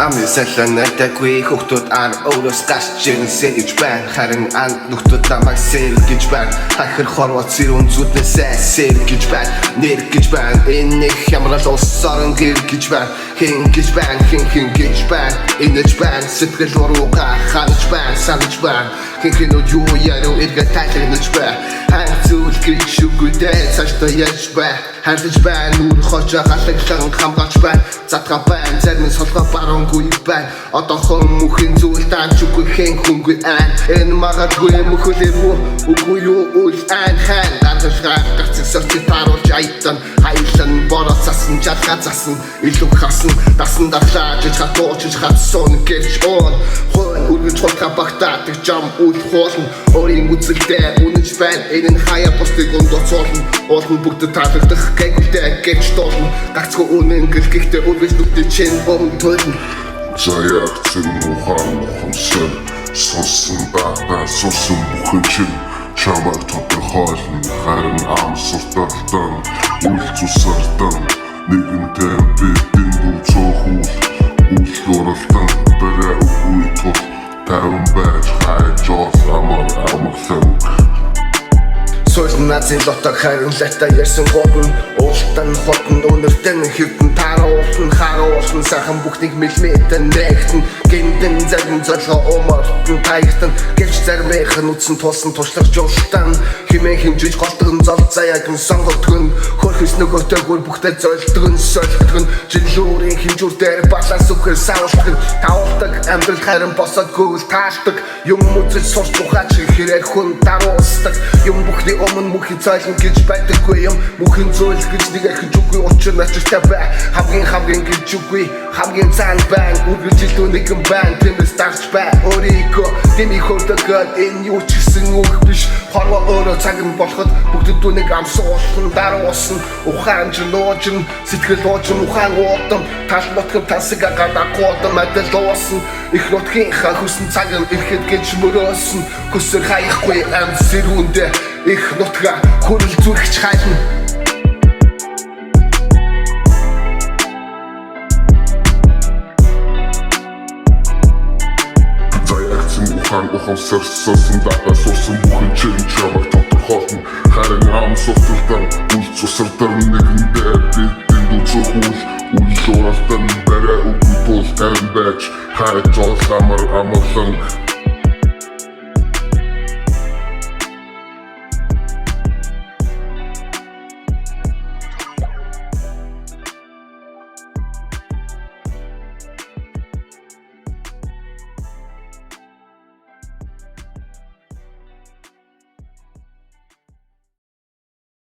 Ами сэлэнэтэгүй хүүхдүүд ар өөрөөс гарч ирэн сэрэж байна. Харин ан нөхдүүд намайг сэр гэж байна. Хахир хорвоо зэрүүн зүднээсээ сэр гэж байна. Нэр гэж байна. Энэ нэг хямрал улс орон гэр гэж байна. Хэн гэж байна, хэн хэн гэж байна. Инэж байна, сэтгэл урууга ханаж байна, санаж байна. Хэн хэнүүд юу яриу эргээ тайлгнаж байна. Ханх зүйл гэж үгүй дээ, цаашдаа яаж бай. Хайрлаж байна, нүр хожоо халаглан хамгаалж байна. Задгаа байна, зарим нь солгой баруунгүй байна. Одоохон мөхийн зүйл даанч үгүй хэн хүнгүй айн. Энэ магадгүй мөхөл ирвүү үгүй юу үл айн хайн. Гаргалгаа гарцыг сорти тааруулж аятан. Хайлан бороо цасан жалгаа засан илүү хасан дасан дархлаа жиж хатуучиж хатсон гэрч он. Хойн үргэлж хулгай багтаадаг жам үл хуулна. Өөрийн үзэлдээ үнэнч байна. Энэ нь хаяа бусдыг ондоцуулна. Уул нь бүгдэд таалагдах гайгүйтэй гэрч дуулна. Гагцгүй үнэн гэл гэхдээ үргэлж нүдний чинь өмнө туйлна. Заяагцэн ухаан ухамсар сурсан дата сурсан бүхэн чинь чамайг тодорхойлно. Харин ам сурталтан үл цусартан нэгэнтэй би дэндүү цөөхүүл үл уралдан барай үгүй тул тайван байж хайж ол амар амгалан. Суйл нацын лотог харин лата ярьсан гол нь уултан хотон өнөртөн хэвтэн тааруулсан харуулсан сайхан бүхнийг мэлмэтэн нэгтэн гиндэн зарим золгоо умартан таягтан гэвч заримынх нь үтсэн тулсан туршлага жуултан химэн хэмжиж голдгон зол заяаг нь сонгодог нь хөрхөс нөгөөтэйгүр бүхтэй золдог нь сольдог нь жилүүрийн хэмжүүр дээр баланс үхээр саулдаг нь тавуулдаг амьдрал харин босоод гүйл таалдаг юм үзэж сурч ухаач хэрэг хүн даруусдаг юм бүхний өмнө мөнхийн цайлан гэж байдаггүй юм мөнхийн зүйл гэж нэг ахиж үгүй учир начиртай бай хамгийн хамгийн гэж үгүй хамгийн цаан байна үргэлж илүү нэгэн байна тиймээс дарж бай өөрийгөө дэмий хөрдөгөөд энэ юу ч гэсэн үг биш хорвоо өөрөө цаг нь болоход бүгдэд үнийг амсуулсан даруулсан ухаан ч нуужин сэтгэл уужин ухаан уудам тал нутгийн тансаг гадагуудам адил уусан их нутгийнхаа хүсэн цаг нь ирэхэд гэж мөрөөсөн хөсөр хаяхгүй амд сэрүүндээ их нутгаа хүрэл зүрхч хайлна. Заяагцэн ухаан ухамсар сурсан дата сурсан бүхэн чинь чамайг тодорхойлно. Харин ам сурталтан үл цусардан нэгэндээ би дэндүү цөөхүүл үл уралдан барай үгүй тул тайван байж хайж ол амар амгалан.